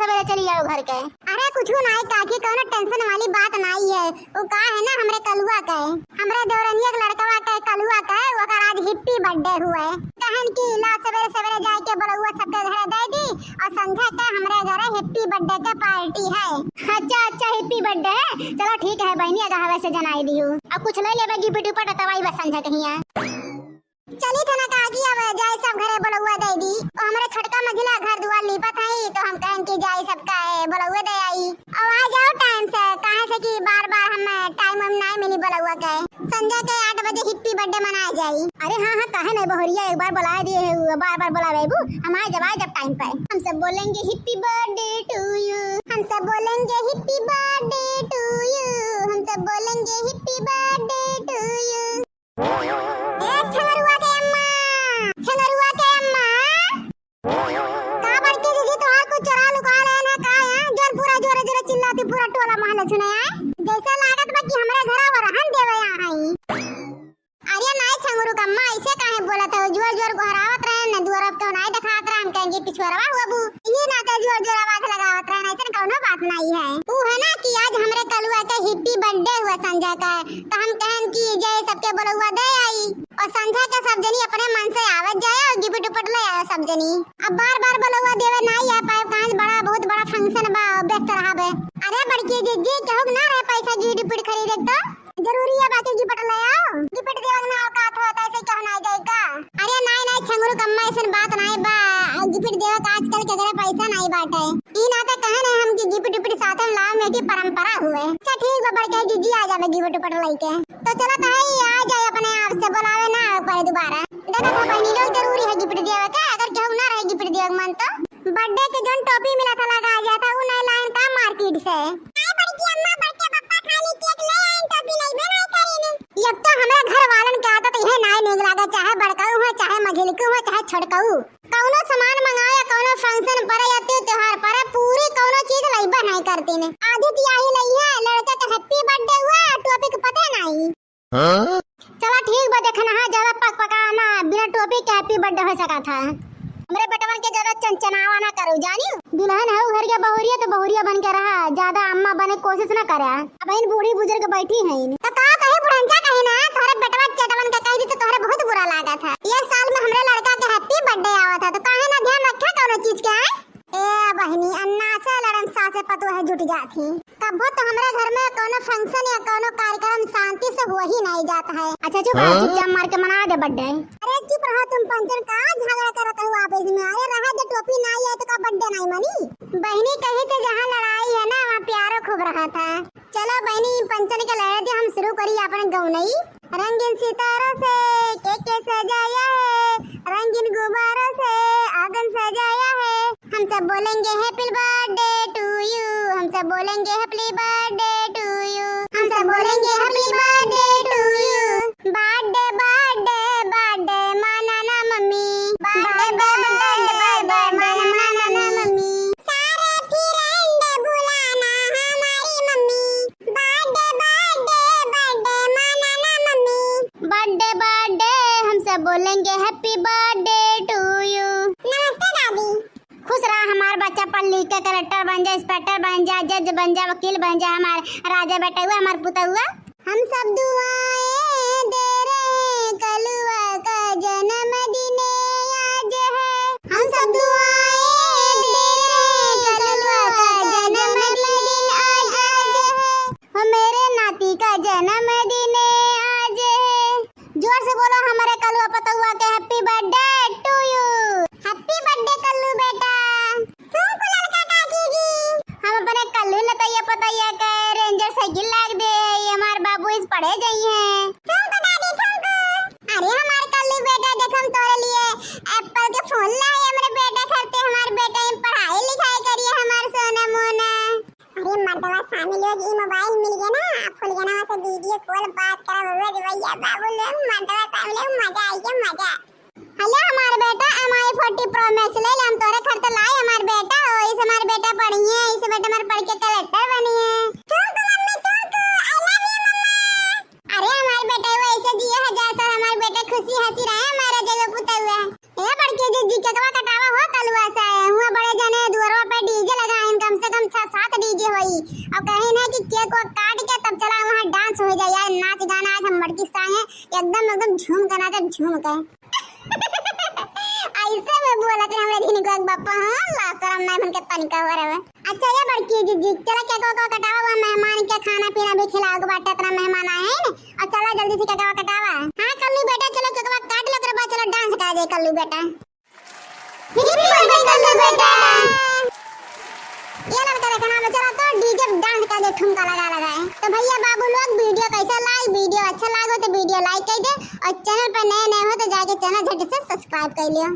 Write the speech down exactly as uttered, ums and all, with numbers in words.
सवेरे चली आओ घर के। अरे कुछ नाई काकी, कौनो tension वाली बात नाई है। वो का है ना, हमरे कलुआ के, हमरे देवरनिया के लड़कवा के, कलुआ के, ओकर आज happy birthday हुए। कहन कि ला सवेरे सवेरे जाए के बलौआ सबके घरे दे दी और संझा के हमरे घरे happy birthday के party है। अच्छा अच्छा, happy birthday है, चलो ठीक है बहनी, अगर हवे से जनाई दिहू। अब कुछ ले लेबे gift उपट तब आई बस संझा कहिया। चली थे ना काकी, अब जाए सब घरे बलौआ दे दी। और हमरे छोटका मझिला घर दुआर लीपत है, तो हम कहन कि जाए सबका, ए, बलौआ दे आई। और आ जाओ time से, काहे से कि बार बार हम time हम नाई मिली बलौआ के। संझा के आठ बजे happy birthday मनाए जाई। अरे हाँ हाँ, काहे नहीं बहुरिया, एक बार बुलाए दिए है, बार बार बुलावे बू, हम आए जब, आए जब time पे। हम सब बोलेंगे happy birthday to you, हम सब बोलेंगे happy birthday to you, हम सब बोलेंगे happy birthday to you। ए छंगरुआ के अम्मा, छंगरुआ के अम्मा। का बड़की दीदी, तोहार कुछ चोरा लुका लेन है का है? जोन पूरा जोरे जोरे चिल्लाती, पूरा टोला मोहल्ला सुने आए। जैसे लागत बा कि हमरे घरा वो रहन देवे यहाँ है। अरे नाई छंगरू के अम्मा, ऐसे काहे बोलत हो? जोर जोर गोहरावत रहे न, दुआर पे केहू नाई देखात रहे, हम कहेंगे पिछुआरवा हुआ बू। ये ना तो जोर जोर आवाज लगावत रहे, ऐसन कौनो बात नाई है। ऊ है ना कि आज हमरे कलुआ के happy birthday हुआ संझा का, तो हम कहन कि जाए सबके बलौआ दे आई। और संझा के सब जनी अपने मन से आवत जाए और gift उपट ले आए सब जनी। अब बार बार बलौआ देवे नाई आ पाए, काहे बड़ा, बहुत बड़ा function बा, व्यस्त रहबे। अरे बड़की जीजी, केहू के ना रहे पैसा gift उपट खरीदे के, तो जरूरी है बाकी gift ले आओ। Gift देवे के ना औकात हो तो ऐसे केहू ना जाए का? अरे नाई नाई छंगरू के अम्मा, ऐसन बात नाई बा। Gift देवे का आजकल के घरे पैसा नाई बाटे। ई नाते कहे नहीं हम कि gift उपट साथ में लाओ, मेरी परंपरा हुए। अच्छा ठीक बा बड़की जीजी, आ जावे gift उपट लेके। तो चला तो है, आ जाए अपने आप से, बुलावे ना आवे पड़े दोबारा। देखा था बहनी लोग, जरूरी है gift दिया का, अगर केहू ना रहे gift दिया मन तो। Birthday के जोन टोपी मिला था लगा जाता, वो नहीं लाइन का market से। काय बड़की अम्मा, बड़के पप्पा खाली cake ले आइन, टोपी नहीं बे नहीं करीन। अब तो हमरा घर वालन के आदत यह नाई नीक लागे, चाहे बड़काऊ हो, चाहे मझिलकू हो, चाहे छोटकाऊ। कौनो सामान मंगाओ या कौनो function पड़े या त्यों त्योहार पड़े, पूरी कौनो चीज लइबे नहीं करतीन। आधी तिहाई लइहे, लड़का के happy birthday हुआ, टोपी के पते नहीं। हाँ? चला ठीक बा, देखना है ज्यादा पक पकाना, बिना टोपी के happy birthday हो सका था। हमरे बेटवन के ज्यादा चनचनावा ना करो, जानियो। दुल्हन है घर के बहुरिया तो बहुरिया बन के रहा, ज्यादा अम्मा बने कोशिश ना करा। अब इन बूढ़ी बुजुर्ग बैठी हैं। तो का कही बुढ़नचा कही ना, तोहरे बेटवा चेटवन के कही दी तो तोहरे बहुत बुरा लागा था। ये साल में हमरे लड़का के happy birthday आवा था, तो काहे ना ध्यान रखा कौनो चीज के, आए? ए बहिनी, अन्ना से लड़न सासे पतोह जुट जात ही। कब्बो तो हमरे घर में कौनो function या कौनो कार्यक्रम शांति से हो ही नहीं जात है। अच्छा चुप रहो, हाँ? चुपचाप मार के मना दे birthday। अरे चुप रहो तुम पंचन, का झगड़ा करत हो आपस में? अरे रहा दे, टोपी नहीं है तो का birthday नहीं मनी? बहिनी कही थे जहाँ लड़ाई है ना वहाँ प्यारो खूब रहा था। चलो बहिनी, पंचन के लड़े दे, हम शुरू करी अपन गौनई। रंगीन सितारों से के के सजाया है, रंगीन गुब्बारों से आंगन सजाया है। हम सब बोलेंगे happy birthday to you, हम सब बोलेंगे happy birthday to you, हम सब बोलेंगे happy birthday to you। Birthday, birthday, birthday मनाना मम्मी, birthday, birthday, birthday मनाना मम्मी। सारे friend बुलाना हमारी मम्मी, birthday, birthday, birthday मनाना मम्मी। Birthday, birthday, हम सब बोलेंगे happy birthday to you। नमस्ते दादी। खुश रहा हमार बच्चा, पढ़ लिख के कलेक्टर बन जा, इंस्पेक्टर बन जा, जज बन जा, वकील बन जा, हमार राजा बेटउआ, हमार पुतउआ। हम सब दुआएं दे रहे हैं, कलुआ का जन्मदिन आज है। हम सब दुआएं दे रहे हैं, कलुआ का जन्मदिन आज है। ओ मेरे नाती का जन्मदिन आज है। जोर से बोलो हमारे कलुआ पतउआ के happy birthday to you। Happy birthday कल्लू बेटा। थूक ललका काकी जी। हम अपने कल्लू नतैया पतैया के Ranger साइकिल लाग दे, ये हमार बाबू इस पढ़े जाई हैं। थूक दादी थूक। अरे हमार कल्लू बेटा, देख हम तोरे लिए Apple के phone लाए, हमारे बेटा खाते, हमार बेटा ही पढ़ाई लिखाई करिए हमार सोना मोना। अरे मर्दवा शामिल हो गई, mobile मिल गया ना, फुलगनवा से video call बात करब, रोज भैया बाबू लोग मर्दवा शामिल हो, मजा आई गया मजा। Hello हमार बेटा, M I forty Pro Max ले ले, हम तोरे खर्च लाई हमार बेटा हो, इस हमार बेटा पढ़िए, इस बेटा हमार पढ़ के कलेक्टर बनिए। थूक मम्मी थूक, I love you मम्मा। अरे हमार बेटा वैसे जिए हजार साल, हमार बेटा खुशी हंसी रहे, हमारा जगह पुता हुआ। ए बड़के जीजी केकवा कटावा हो कलुआ से, हुआ बड़े जने दुआरवा पे D J लगाइन, और कहे ना कि केक वेक काट के तब चला वहाँ डांस हो जाए यार, नाच गाना आज हम बड़की संगे एकदम, एकदम झूम के नाचब, झूम के। ऐसे में बोलत है हमरे दिन को एक बप्पा, हाँ, लाज शरम नहीं मन के तनिका हो रहे। अच्छा ये बड़की जीजी, चला केक वेक कटावा, वो मेहमान के खाना पीना भी खिलावे के बाटे, इतना मेहमान आए हैं ना। और चला जल्दी से केक वेक कटावा। हाँ कल्लू बेटा, चलो केक वेक काट लो, ओकरे बाद चलो डांस करा जाए कल्लू बेटा। Happy birthday कल्लू बेटा। ये लड़का देखा ना बेचारा तो डीजे पे डांस कर दे, ठुमका लगा लगा है। तो भैया बाबू लोग वीडियो कैसा लागे, वीडियो अच्छा लागो तो वीडियो लाइक कर दे और चैनल पर नए नए हो तो जाके चैनल झट से सब्सक्राइब कर लियो।